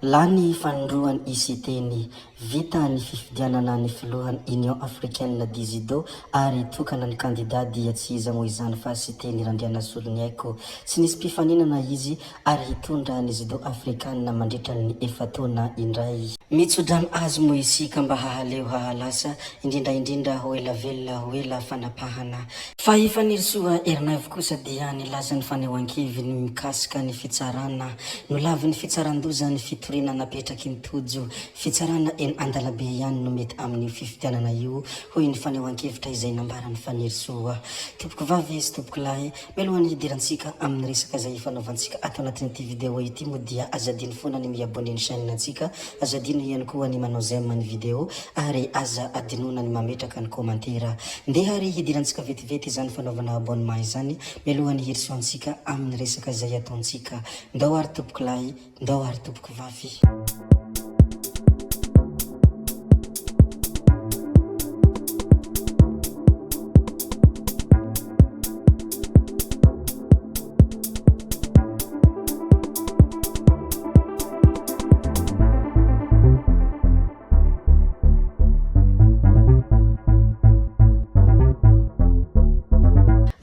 Lany fanindroany i Siteny. Vita ny fifidianana ny filohan'ny Union Africaine du Judo ary tokana ny kandida dia tsy iza moa izany fa Siteny Randrianasoloniaiko. Tsy nisy mpifaninana izy ary hitondra ny judo afrikana mandritra ny efa-taona indray. Mitso-drano azy moa isika mba hahaleo hahalasa, indrindra indrindra ho ela velona ho ela fanapahana. Fa i Fanirisoa Ernaivo kosa dia nilaza ny fanehoan-keviny mikasika ny fitsarana. Nolavin'ny fitsaran-doza ny fitoriana napetraky ny Tojo. Fitsarana eny an-dalabe ihany no mety amin'io fifidianana io, hoy ny fanehoan-kevitra izay nambaran'i Fanirisoa. Tompokovavy sy tompokolahy, Mialohan'ny hidirantsika amin'ny resaka izay hifanaovantsika ato anatin'ity vidéo ity moa dia aza adino foana ny mi-abonner ny chaîne antsika, aza adino ihany koa ny manao j'aime ny vidéo ary aza adinoana ny mametraka ny commentaire. Ndeha ary hidirantsika vetivety izany fanaovana abonnement izany mialohan'ny hirosoantsika amin'ny resaka izay ataontsika. Ndao ary tompokolahy Ndao ary tompoko vavy.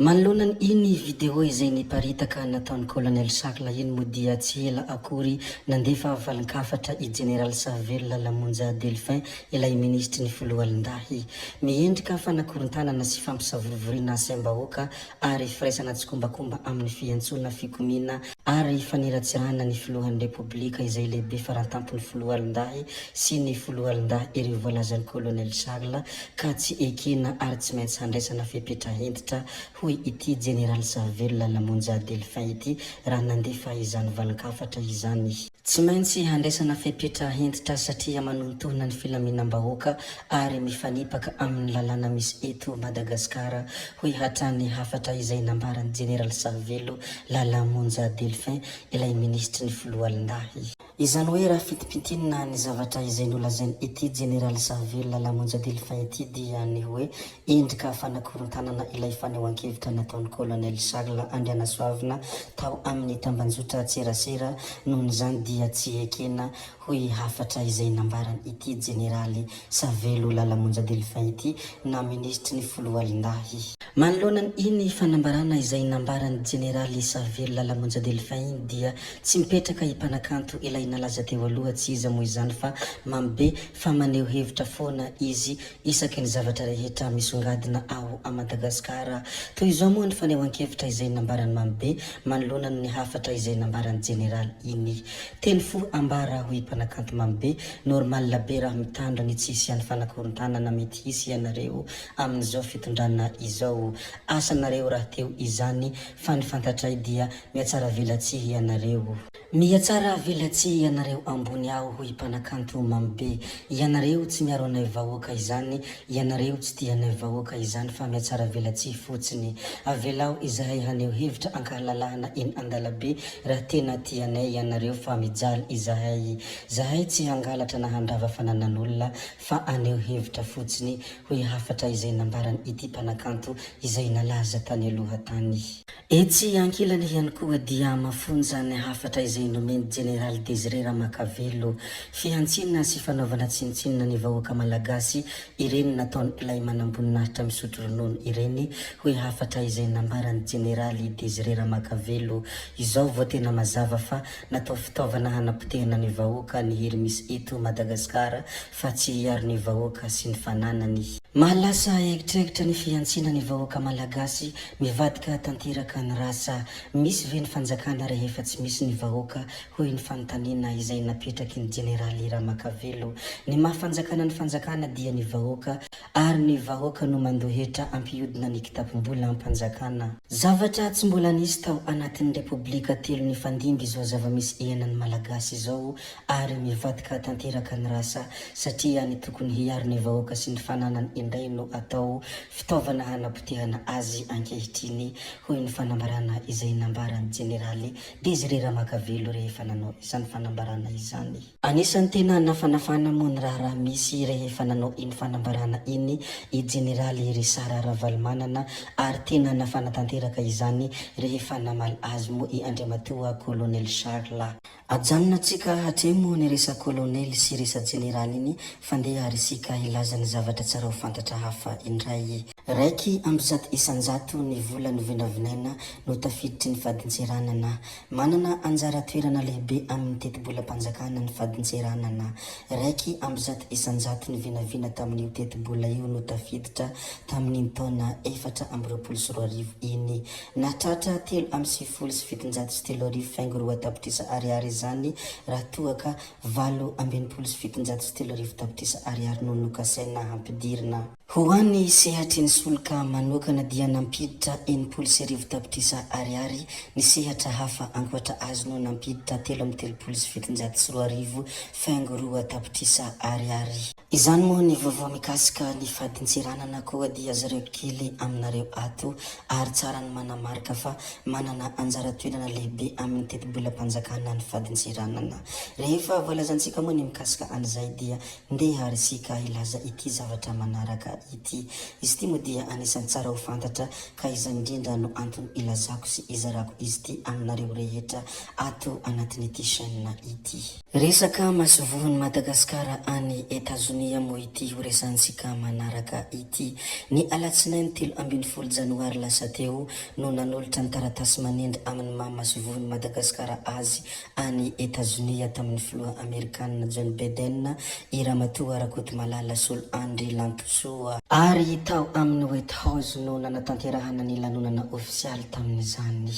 Manoloana ny iny vidéo izay niparitaka nataon'i Colonel Charles iny moa dia tsy ela akory nandefa valin-kafatra i Jeneraly Sahavelona Lamonja Delphin ilay minisitry ny foloalindahy. Miendrika fanakorontanana sy fampisavorovoriana saim-bahoaka ary firaisana tsikombakomba amin'ny fiantsoana fikomiana ary faniratsirana ny filohan'ny Repoblika izay lehibe farantampon'ny foloalindahy sy ny foloalindahy ireo voalazan'ny Colonel Charles ka tsy ekena ary tsy maintsy handraisana fepetra hentitra hoy ity Jeneraly Sahavelona Lamonja Delphin ity raha nandefa izany valin-kafatra izany. Tsy maintsy handraisana fepetra hentitra satria manohintohina ny filaminam-bahoaka ary mifanipaka amin'ny lalàna misy eto Madagasikara, hoy hatrany hafatra izay nambaran'ny Jeneraly Savelo Lala Monja Delphin, ilay minisitry ny foloalindahy. Izany hoe raha fintimpintinina ny zavatra izay nolazain'ity Jeneraly Savelo Lala Monja Delphin ity dia ny hoe endrika fanakorontanana ilay fanehoan-kevitra nataon'ny Colonel Charles Andrianasoavina tao amin'ny tambanjotran-tserasera, nohon'izany dia tsy ekena hoy hafatra izay nambaran' ity Jeneraly Savelo Lalamonja Delphin ity na Minisitry ny Foloalindahy. Manoloana iny fanambarana izay nambaran'ny Jeneraly Savelo Lalamonja Delphin iny dia tsy mipetraka i mpanakanto ilay nalaza teo aloha tsy iza moa izany fa Mamy Be fa maneho hevitra foana izy isaky ny zavatra rehetra misongadina ao a Madagasikara. Toy izao moa ny fanehoan-kevitra izay nambaran'i Mamy Be manoloana ny hafatra izay nambaran'ny Jeneraly iny. Teny fo ambara hoy mpanakanto Mamy Be, normal be raha mitandro ny tsy hisian'ny fanakorontanana mety hisy ianareo amin'izao fitondrana izao. Asanareo rahateo izany fa ny fantatray dia mihatsaravelatsihy ianareo. Mihatsara velatsihy ianareo ambony ao hoy mpanakanto Mamy Be. Ianareo tsy miaro anay vahoaka izany, ianareo tsy tia anay vahoaka izany fa mihatsara velatsihy fotsiny. Avelao izahay haneho hevitra ankahalalahana eny andalabe raha tena tia anay ianareo fa mijaly izahay. Zahay tsy hangalatra na handrava fananan'olona fa aneho hevitra fotsiny hoy hafatra izay nambaran ity mpanakanto izay nalaza tany aloha tany. Etsy ankilany ihany koa dia mafonja ny hafatra izay nomen'i Jeneraly Désiré Ramakavelo. Fihantsiana sy fanaovana tsinontsinona ny vahoaka Malagasy ireny nataon'ilay manamboninahitra misotro ronono ireny, hoy hafatra izay nambaran'i Jeneraly Désiré Ramakavelo. Izao vao tena mazava fa natao fitaovana hanapotehana ny vahoaka ny hery misy eto Madagasikara fa tsy hiaro ny vahoaka sy ny fananany. Mahalasa egitr'egitra ny fihantsiana ny vahoaka Malagasy Mivadika tanteraka ny rasa. Misy ve ny fanjakana rehefa tsy misy ny vahoaka, hoy ny fanontaniana izay napetraky ny Jeneraly Ramakavelo. Ny maha fanjakana ny fanjakana dia ny vahoaka, ary ny vahoaka no mandoa hetra hampihodina ny kitapom-bolam-panjakana. Zavatra tsy mbola nisy tao anatin'ny Repoblika telo nifandimby izao zava-misy iainan'ny Malagasy izao ary mivadika tanteraka ny rasa satria ny tokony hiaro ny vahoaka sy ny fananany indray no atao fitaovana hanapotehana azy ankehitriny, hoy ny fanambarana izay nambaran'ny Jeneraly Désiré Ramakavelo rehefa nanao izany fanambarana. fanambarana izany. Anisan'ny tena nafanafana moa ny raharaha misy rehefa nanao iny fanambarana iny i Jeneraly Richard Ravalomanana ary tena nafana tanteraka izany rehefa namaly azy moa i Andriamatoa Kolonely Charles. Ajanona tsika hatreo moa ny resa-kolonely sy resa-jeneraly iny fa ndeha ary isika hilaza ny zavatra tsara ho fantatra hafa indray. 101% ny vola novinavinaina no tafiditry ny fadintseranana. Manana anjara toerana lehibe amin'ny tetibolam-panjakana ny fadintseranana. 101% ny vinavina tamin'io tetibola io no tafiditra tamin'iny taona 2024 iny. Nahatratra 793 faingo roa tapitrisa ariary izany raha toa ka 3768 tapitrisa ariary no nokasaina hampidirina. Ho an'ny sehatry ny solika manokana dia nampiditra 1060 tapitrisa ariary, ny sehatra hafa ankoatra azy no nampiditra 2733 faingo roa tapitrisa ariary. Izany moa ny vaovao mikasika ny fadintseranana koa dia zareo kely aminareo ato ary tsara ny manamarika fa manana anjara toerana lehibe amin'ny tetibolam-panjakana ny fadintseranana. Rehefa voalazantsika moa ny mikasika an'izay dia Ndeha ary isika hilaza ity zavatra manaraka ity. Izy ity moa dia anisan'ny tsara ho fantatra ka izany indrindra no antony ilazako sy izarako izy ity aminareo rehetra ato anatin'ity chaîne ity. Resaka masoivohon'i Madagasikara any Etazonia moa ity ho resahantsika manaraka ity. Ny alatsinainy 13 janoary lasa teo no nanolotra ny taratasy manendry amin'ny maha masoivohon'i Madagasikara azy any Etazonia tamin'ny filoha Amerikanina John Biden i Ramatoa Rakotomalala Solo Andry Lantosoa. Ary tao amin'ny White House no nanatanterahana ny lanonana ofisialy tamin'izany.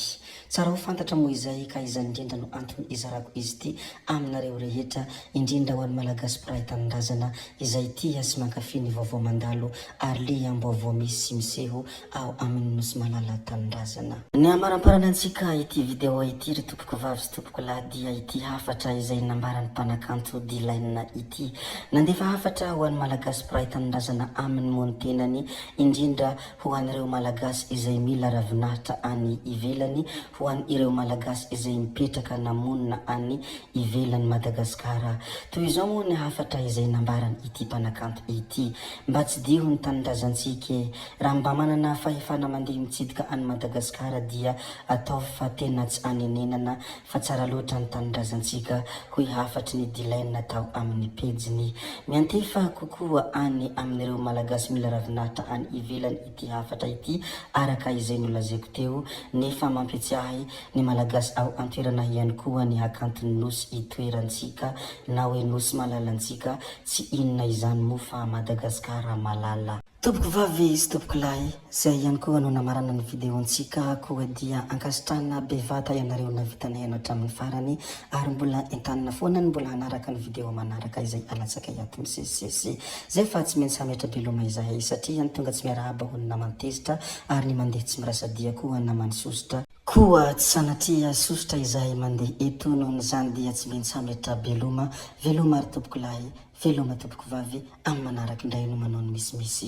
Tsara ho fantatra moa izay ka izany indrindra no antony izarako izy ity aminareo rehetra, indrindra ho an'ny Malagasy mpiray tanindrazana izay tia sy mankafy ny vaovao mandalo ary liam-baovao misy sy miseho ao amin'ny Nosy Malala Tanindrazana. Ny hamaramparana antsika ity vidéo ity ry tompoko vavy sy tompoko lahy dia ity hafatra izay nambaran'ny mpanakanto D-Lain ity. Nandefa hafatra ho an'ny Malagasy mpiray tanindrazana aminy moa ny tenany, indrindra ho an'ireo Malagasy izay mila ravinahitra any ivelany, ho an'ireo Malagasy izay mipetraka na monina any ivelan'i Madagasikara. Toy izao moa ny hafatra izay nambaran'ity mpanakanto ity. Mba tsidiho ny tanindrazantsika e! Raha mba manana fahefana mandeha mitsidika an'i Madagasikara dia ataovy fa tena tsy anenenana fa tsara loatra ny tanindrazantsika hoy hafatry ny D-Lain tao amin'ny pejiny. Miantefa kokoa any amin'ireo Malagasy mila ravinahitra any ivelany ity hafatra ity araka izay nolazaiko teo nefa mampitsiahy ny Malagasy ao antoerana ihany koa ny hakanton'ny Nosy itoerantsika na hoe Nosy malalantsika tsy inona izany moa fa Madagasikara malala. Tompoko vavy sy tompoko lahy, zay ihany koa no namarana ny video-ntsika koa dia ankasitrahana bevata ianareo navita nihaino hatramin'ny farany ary mbola entanina foana ny mbola hanaraka ny video manaraka izay alatsakay ato misesisesy. Zay fa tsy maintsy hametra-beloma izahay satria ny tonga tsy miarahaba hono naman'ny tezitra ary ny mandeha tsy mirasa-dia koa naman'ny sosotra, koa tsy sanatria sosotra izahay mandeha eto nohon'izany dia tsy maintsy hametra-beloma, veloma ry tompoko lahy, veloma tompoko vavy, amin'ny manaraka indray no manao ny misimisy.